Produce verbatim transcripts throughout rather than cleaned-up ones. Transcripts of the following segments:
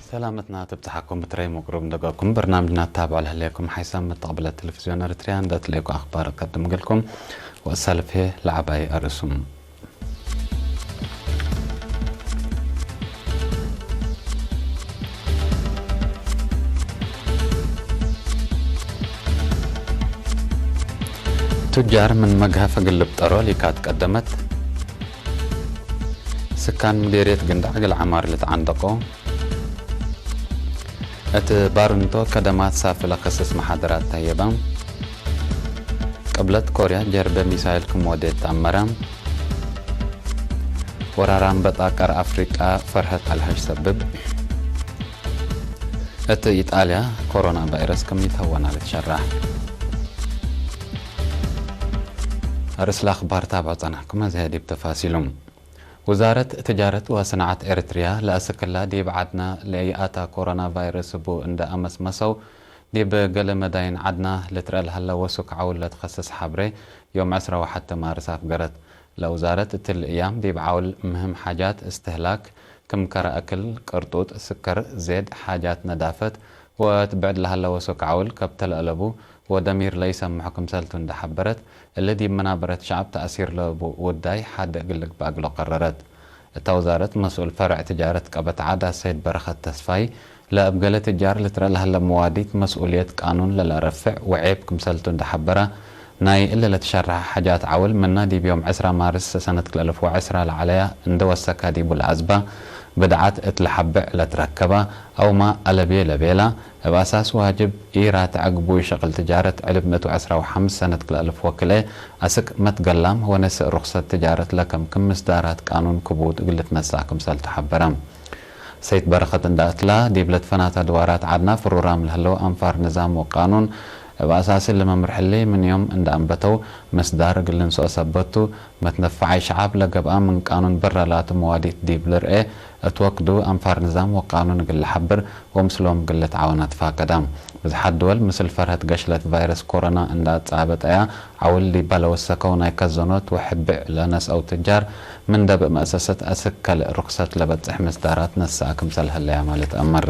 ሰላመትና ትብጽሐኩም ብትረይ ምቅሩብ እንደገኩም። በርናምጅና ትታብዑ ለህሌኩም ሓይሳም መተቅብለ ቴሌቪዝዮን ኤረትርያ እንደ ትሌኩ አኽባር እቀድም እግልኩም። ወእሳልፍ ህዬ ለዐባይ አርእሱም። ቱጃር ምን መግሀፍ እግል ልብጠሮ ሊካት ቀደመት። ስካን ሙዴርየት ግንዳዕ እግል ዐማር ልትዓንደቆ። እት ባርንቶ ከደማት ሳፊ ለከስስ መሓደራት ተህየበ። ቅብለት ኮርያ ጀርበ ሚሳይል ክም ወዴት ተአመረ። ወራር አንበጣ ቀር አፍሪቃ ፈርሀት አልሀሽ ሰብብ። እት ኢጣልያ ኮሮና ቫይረስ ክም ኢተወና ልትሸራሕ። አርእስ ለአኽባር ታብዖ ጸናሕኩም፣ አዜ ዲብ ተፋሲሉ። ውዛረት ትጃረት ወሰናዐት ኤረትርያ ለአስክ እላ ዲብ ዐድና ለኢአታ ኮሮና ቫይረስ እቡ እንደ አመስመሰው፣ ዲብ ገሌ መዳይን ዐድና ልትረአ ለሀለ ወሱክ ዐውል ለትከስስ ሐብሬ ዮም ዕስራ ወሐቴ ማርስ አፍገረት። ለውዛረት እትሊ እያም ዲብ ዐውል ምህም ሓጃት እስትህላክ ክም ከረ አክል፣ ቅርጡጥ፣ ስከር፣ ዜድ፣ ሓጃት ነዳፈት ወእት ብዕድ ለሀለ ወሱክ ዐውል ከብተ ለአለቡ ወደሚር ለኢሰምሖ ክምሰልቱ እንደ ሐበረት፣ እሊ ዲብ መናበረት ሸዐብ ተእሲር ለቡ ውዳይ ሐደ እግል ልግበእ እግሉ ቀረረት። እታ ውዛረት መስኡል ፈርዕ ትጃረት ቀበት ዐድ አሰይድ በረኸት ተስፋይ፣ ለእብ ገሌ ትጃር ልትረአ ለሀለ መዋዲት መስኡልየት ቃኑን ለለአረፍዕ ወዔብ ክምሰልቱ እንደ ሐበረ፣ ናይ እሊ ለትሸረሐ ሓጃት ዐውል ምነ ዲብ ዮም ዕስራ ማርስ ሰነት ክልኤ አልፍ ወዕስራ ለዐለያ እንደ ወሰካ ዲቡ ለአዝባ ብድዓት እት ለሐብዕ ለትረከበ አውመ አለብዬ ለቤላ፣ እብ አሳስ ዋጅብ ኢራትዐ ግቡይ ሸቅል ትጃረት ዕልብ ምእት ወዕስራ ወሐምስ ሰነት ክልኤ አልፍ ወክልኤ አስክ መትገላም ወነስእ ሩክሰት ትጃረት ለከምክም ምስዳራት ቃኑን ክቡድ እግል ልትነሳእ ክምሰልቱ ሐበረ። ሰይድ በረኸት እንደ እትላ፣ ዲብ ለትፈናተ ድዋራት ዐድና ፍሩራም ለህለው አንፋር ንዛም ወቃኑን እብ አሳሲ ለመምርሕ ህሌ ምን ዮም እንደ አንበተው ምስዳር እግል ልንስኦ ሰበት ቱ፣ መትነፈዓይ ሸዓብ ለገብአ ምን ቃኑን በረ ላቱ መዋዲት ዲብ ልርኤ እት ወክዱ አንፋር ንዛም ወቃኑን እግል ለሐብር ወምስሎም እግል ልትዓወን አትፋቀደ። ብዝሓት ድወል ምስል ፈርሀት ገሽለት ቫይረስ ኮሮና እንደ አትጻበጠያ ዐውል ዲባ ለወሰከው ናይ ከዘኖት ወሕብዕ ለነስአው ትጃር ምን ደብእ መአሰሰት አስክ ከልእ ሩክሰት ለበጽሕ ምስዳራት ነስአ ክምሰል ህለያመ ልትአመር።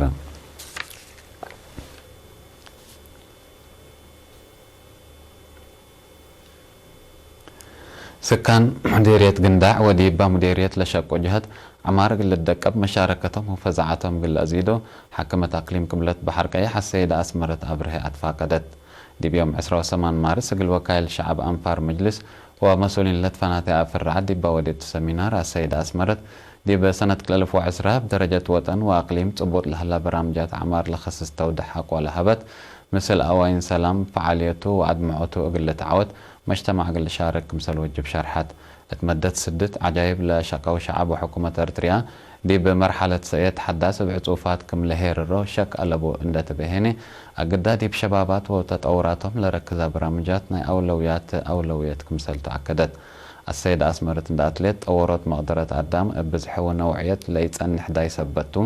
ስካን ሙዴርየት ግንዳዕ ወዲባ ሙዴርየት ለሸቁ ጀህት ዐማር እግል ልትደቀብ መሻረከቶም ወፈዛዐቶም እግል ለአዚዶ፣ ሓክመት አቅሊም ቅብለት በሐር ቀየሕ አሰይደ አስመረት አብርሀ አትፋቀደት። ዲብ ዮም ዕስራ ወሰማን ማርስ እግል ወካይል ሸዐብ አንፋር መጅልስ ወመስኡሊን ለትፈናተ አፍርዐት ዲባ ወዴቱ ሰሚናር አሰይደ አስመረት፣ ዲብ ሰነት ክልኤ አልፍ ወዕስራ እብ ደረጀት ወጠን ወአቅሊም ጽቡጥ ለህላ በራምጃት ዐማር ለከስስ ተውደሕ አቅወ ለሀበት፣ ምስል አዋይን ሰላም ፈዓልየቱ ወአድምዖቱ እግል ልትዓወት መጅተማዕ እግል ልሻርክ ክምሰል ወጅብ ሸርሐት። እት መደት ስድት ዐጃይብ ለሸቀው ሸዐብ ወሕኩመት ኤረትርያ፣ ዲብ መርሐለት ሰእየት ሐዳስ እብ ዕጹፋት ክም ለሄርሮ ሸክ አለቡ እንደ ትቤ ህኔ፣ አግዳ ዲብ ሸባባት ወተጠውራቶም ለረክዛ በራምጃት ናይ አውለውያት አውለውየት ክምሰልቱ አከደት። አሰይድ አስመረት እንደ አትሌት ጠወሮት መቅደረት አዳም እብ ብዝሐ ወነውዕየት ለኢጸንሕ ዳይ ሰበት ቱ፣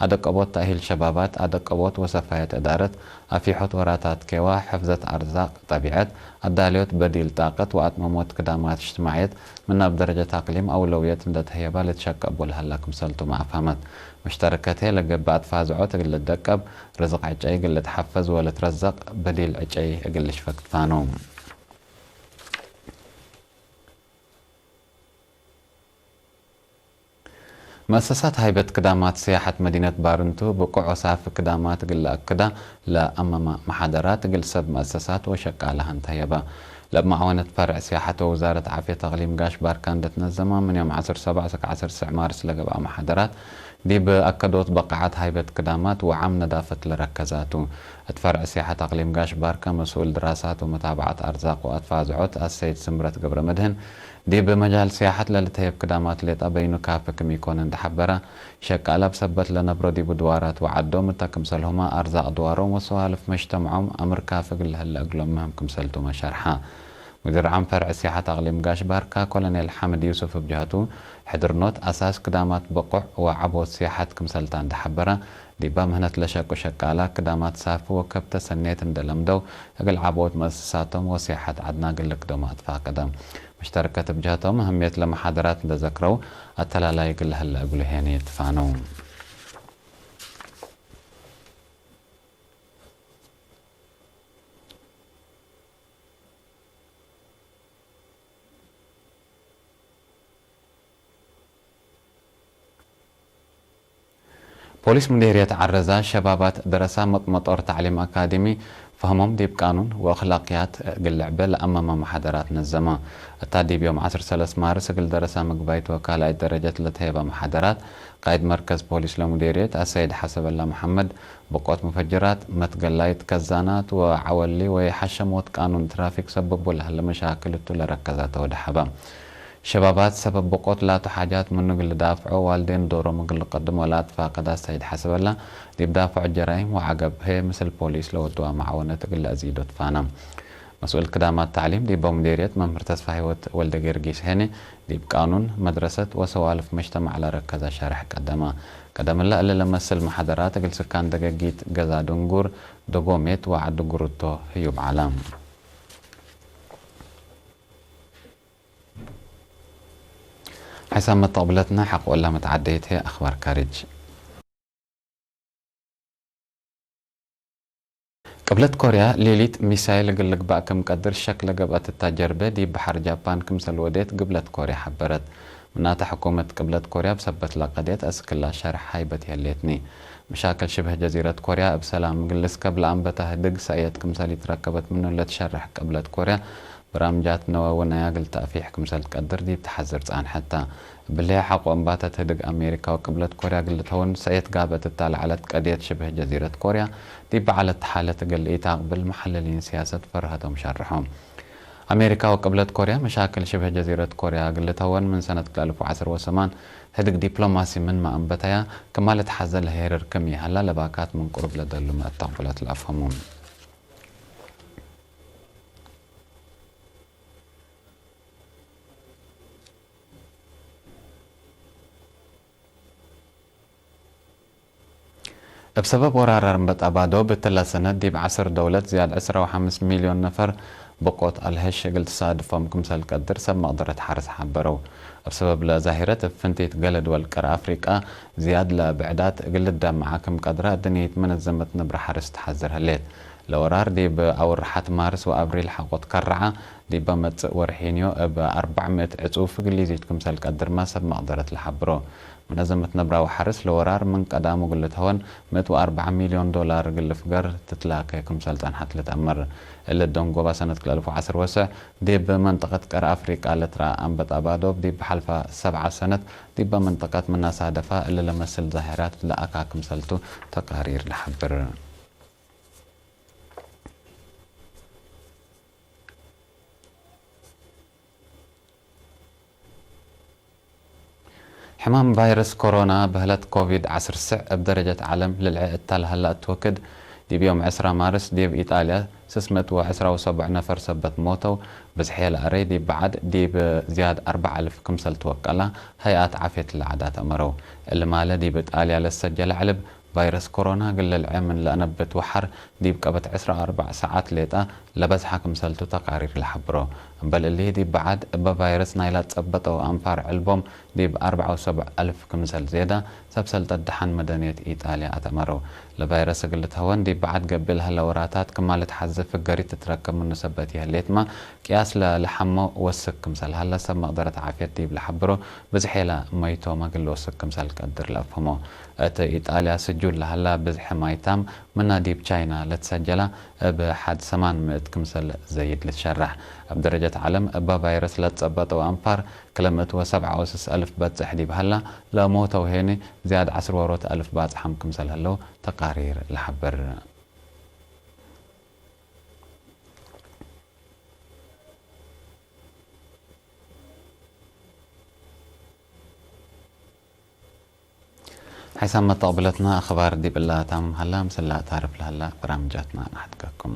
አደቀቦት ተእሂል ሸባባት፣ አደቀቦት ወሰፋየት እዳረት፣ አፊሖት ወራታት ኬዋ፣ ሕፍዘት አርዛቅ ጠቢዐት፣ አዳልዮት በዲል ጣቀት ወአትመሞት ክዳማት እጅትማዕየት ምን አብ ደረጀት አቅሊም አውለውየት እንደ ተህየባ ልትሸቀ እቡ ለሀላ ክምሰልቱመ አፍሀመት። መሽተረከት ህዬ ለገብእ አትፋዝዖት እግል ልትደቀብ፣ ርዝቅ ዕጨይ እግል ልትሐፈዝ ወልትረዘቅ በዲል ዕጨይ እግል ልሽፈክ ትፋነው። መአሰሳት ሃይበት ክዳማት ስያሐት መዲነት ባርንቱ፣ ብቁዕ ወሳፊ ክዳማት እግል ለአክዳ ለአመመ መሓደራት እግል ሰብ መአሰሳት ወሸቃለ ሀንት ሀየበ። ለእብ መዓወነት ፈርዕ ስያሐት ወውዛረት ዓፍየት አቅሊም ጋሽ ባርካ እንደ ትነዘመ፣ ምን ዮም ዐስር ሰብዕ እስክ ዐስር ስዕ ማርስ ለገብአ መሓደራት፣ ዲብ አከዶት በቃዓት ሃይበት ክዳማት ወዓም ነዳፈት ለረከዛቱ። እት ፈርዕ ስያሐት አቅሊም ጋሽ ባርካ መስኡል ድራሳት ወመታብዐት አርዛቅ ወአትፋዝዖት አሰይድ ስምረት ገብረመድህን፣ ዲብ መጃል ስያሐት ለልትሀየብ ክዳማት ሌጣ በይኑ ካፊ ክም ኢኮን እንደ ሐበረ፣ ሸቃለ እብ ሰበት ለነብሮ ዲቡ ድዋራት ወዐዶም እተ ክምሰልሁመ አርዛቅ ድዋሮም ወሰዋልፍ መጅተምዖም አምር ካፊ እግል ለህለ እግሎም ምህም ክምሰልቱመ ሸርሐ። ሙዲር ዓም ፈርዕ ስያሐት አቅሊም ጋሽ ባርካ ኮሎኔል ሓምድ ዩሱፍ እብ ጀሀቱ፣ ሕድርኖት አሳስ ክዳማት ብቁዕ ወዐቦት ስያሐት ክምሰልታ እንደ ሐበረ፣ ዲባ ምህነት ለሸቁ ሸቃላ ክዳማት ሳፊ ወከብተ ሰኔት እንደ ለምደው፣ እግል ዐቦት መአሰሳቶም ወስያሐት ዐድና እግል ልክደሞ አትፋቀደ። መሽተረከት እብ ጀሀቶም አህምየት ለመሓደራት እንደ ዘክረው፣ አተላላይ እግል ለህለ እግሉ ሄኔ ትፋነው። ፖሊስ ምዴርየት ዐረዛ ሸባባት ደረሳ መጥ-፣ መጦር ተዕሊም አካዲሚ ፈህሞም ዲብ ቃኑን ወአክላቅያት እግል ልዕበ ለአመመ መሓደራት ነዘመ። እታ ዲብ ዮም ዐስር ሰለስ ማርስ እግል ደረሳ ምግባይት ወካልኣይት ደረጀት ለተሄበ መሓደራት፣ ቃይድ መርከዝ ፖሊስ ለሙዴርየት አሰይድ ሐሰበላ መሐመድ፣ ብቆት ሙፈጅራት፣ መትገላይት ከዛናት ወዐወሊ ወሐሸሞት ቃኑን ትራፊክ ሰብቡ ለህለ መሻክል እቱ ለረከዘ ተወደሐበ። ሸባባት ሰበብ ብቆት ላቱ ሓጃት ምኑ እግል ልዳፍዖ፣ ዋልዴን ዶሮም እግል ልቀድሞ ለአትፋቀድ አሰይድ ሐሰበላ፣ ዲብ ዳፍዖ ጀራይም ወዐገብ ህዬ ምስል ፖሊስ ለወድዋ መዓወነት እግል ለአዚዶ ትፋነ። መስኡል ክዳማት ተዕሊም ዲብ ሙዴርየት መምህር ተስፋ ህይወት ወልደጊዮርጊስ ሄኒ፣ ዲብ ቃኑን፣ መድረሰት ወሰዋልፍ መጅተማዕ ለረከዘ ሸርሕ ቀደመ። ቀደምለ እሊ ለመስል መሓደራት እግል ስካን ደገጊት ገዛ ድንጉር፣ ደጎሜት ወዐዲ ጉርቶ ህዩብ ዐለ። ሕሳብ መተቅብለትነ ሐቆ እለ መትዓደየት ህዬ አክባር ካርጅ። ቅብለት ኮርያ ሌሊት ሚሳይል እግል ልግባእ ክም ቀድር ሸክ ለገብአት እታ ጀርበ ዲብ በሐር ጃፓን ክምሰል ወዴት ግብለት ኮርያ ሐበረት። ምናተ ሕኩመት ቅብለት ኮርያ እብ ሰበት ለቀድየት አስክላ ሸርሕ ሃይበት ይህሌትኒ። መሻክል ሽብህ ጀዚረት ኮርያ እብ ሰላም እግል ልስከብ ለአንበተ ህድግ ሰእየት ክምሰል ኢትረከበት ምኑ ለትሸርሕ ቅብለት ኮርያ፣ በራምጃት ነወ ወነያ እግል ተአፊሕ ክምሰል ትቀድር ዲብ ተሐዝር ጸንሐት ተ። እብሊ ሐቆ እምባተት ህድግ አሜሪካ ወቅብለት ኮርያ እግል ልትሀውን ሰእየት ጋብአት እታ ለዐለት ቀድየት ሽብህ ጀዚረት ኮርያ፣ ዲብ በዐለት ሓለት እግል ኢተአቅብል መሐልሊን ሲያሰት ፈርሀቶም ሸርሖ። አሜሪካ ወቅብለት ኮርያ መሻክል ሽብህ ጀዚረት ኮርያ እግል ልትሀወን ምን ሰነት ክልኤ አልፍ ወዐስር ወሰማን ህድግ ዲፕሎማሲ ምንመ አንበተያ፣ ክማ ልትሐዘ ለሄርር ክም ይሀላ ለባካት ምን ቅሩብ ለደሉመ እት ተቅብለት ለአፍሀሙ። እብ ሰበብ ወራር አንበጣ ባዶብ እትለ ሰነት ዲብ ዐስር ደውለት ዝያድ ዕስራ ወሐምስ ሚልዮን ነፈር ብቆት አልሀሽ እግል ትሳድፎም ክምሰል ቀድር ሰብ መቅደረት ሐርስ ሐበረው። እብ ሰበብ ለዛሂረት እብ ፍንቲት ገሌ ድወል ቀር አፍሪቃ ዝያድ ለብዕዳት እግል ልደመዓ ክም ቀድረ አድንየት መነዘመት ነብረ ሐርስ ተሐዝር ህሌት። ለወራር ዲብ አውርሐት ማርስ ወአብሪል ሐቆ ትከረዐ፣ ዲበ መጽእ ወርሒንዮ እብ አርበዕ ምእት ዕጹፍ እግል ይዚድ ክምሰል ቀድርመ ሰብ መቅደረት ለሐብሮ። መነዘመት ነብራዊ ሐርስ ለወራር ምን ቀዳሙ እግል ልትሀወን ምእት ወአርበዕ ሚልዮን ዶላር እግል ልፍገር ትትላከ ክምሰል ጸንሐት ልትአመር። እሊ ደንጎባ ሰነት ክልኤ አልፍ ወዐስር ወስዕ ዲብ መንጠቀት ቀር አፍሪቃ ለትረአ አንበጣ ባዶብ ዲብ ሐልፈ ሰብዐ ሰነት ዲበ መንጠቀት ምነ ሳደፋ እሊ ለመስል ዛሂራት ለአካ ክምሰልቱ ተቃሪር ለሐብር። ሕማም ቫይረስ ኮሮና በህለት ኮቪድ ዐስር ስዕ እብ ደረጀት ዐለም ልልዐ እተ ለሀላ እት ወክድ፣ ዲብ ዮም ዕስራ ማርስ ዲብ ኢጣልያ ስስ ምእት ወዕስራ ወሰቡዕ ነፈር ሰበት ሞተው፣ ብዝሐ ለአረይ ዲብ በዐድ ዲብ ዝያድ አርበዕ አልፍ ክምሰል ትወቀላ፣ ሀይአት ዓፍየት ለዐዳት አመረው። እሊ ማለ ዲብ ኢጣልያ ለሰጀለ ዕልብ፣ ቫይረስ ኮሮና እግል ልልዐ ምን ለአነብት ወሐር ዲብ ቀበት ዕስራ ወአርበዕ ሰዓት ሌጠ ለበዝሐ ክምሰልቱ ተቃሪር ለሐብሮ። እምበል እሊ ዲብ በዐድ እበ ቫይረስ ናይላ ትጸበጠው አንፋር ዕልቦም ዲብ አርበዕ ወሰቡዕ አልፍ ክምሰል ዜዳ፣ ሰብ ሰልጠት ደሐን መደንየት ኢጣልያ አተመረው። ለቫይረስ እግል ልትሀወን ዲብ በዐድ ገብእ ለሀለ ወራታት ክማ ልትሐዜ ፍገሪት ትትረከብ ምኑ ሰበት ይህሌትመ፣ ቅያስ ለለሐሞ ወስክ ክምሰል ሀለ ሰብ መቅደረት ዓፍየት ዲብ ለሐብሮ፣ ብዝሕ ሌላ መይቶም እግል ልወስክ ክምሰል ቀድር ለአፍህሞ። እት ኢጣልያ ስጁል ለሀላ ብዝሕ ማይታም ምና ዲብ ቻይና ለትሰጀላ እብ ሐድ ሰማን ምእት ክምሰል ዘይድ ልትሸረሕ። እብ ደረጀት ዐለም እበ ቫይረስ ለትጸበጠው አንፋር ክለ ምእት ወሰብዓ ወስስ አልፍ በጽሕ ዲብ ሀላ፣ ለሞተው ሄኒ ዝያድ ዐስር ወሮት አልፍ ባጽሓም ክምሰል ህለው ተቃሪር ለሐብር። ሐይሳም መተቅብለትና አኽባር ዲብ እላ ታምም ሀላ፣ ምስላ ታርፍ ለሀላ በራምጃትና ነሐድገኩም።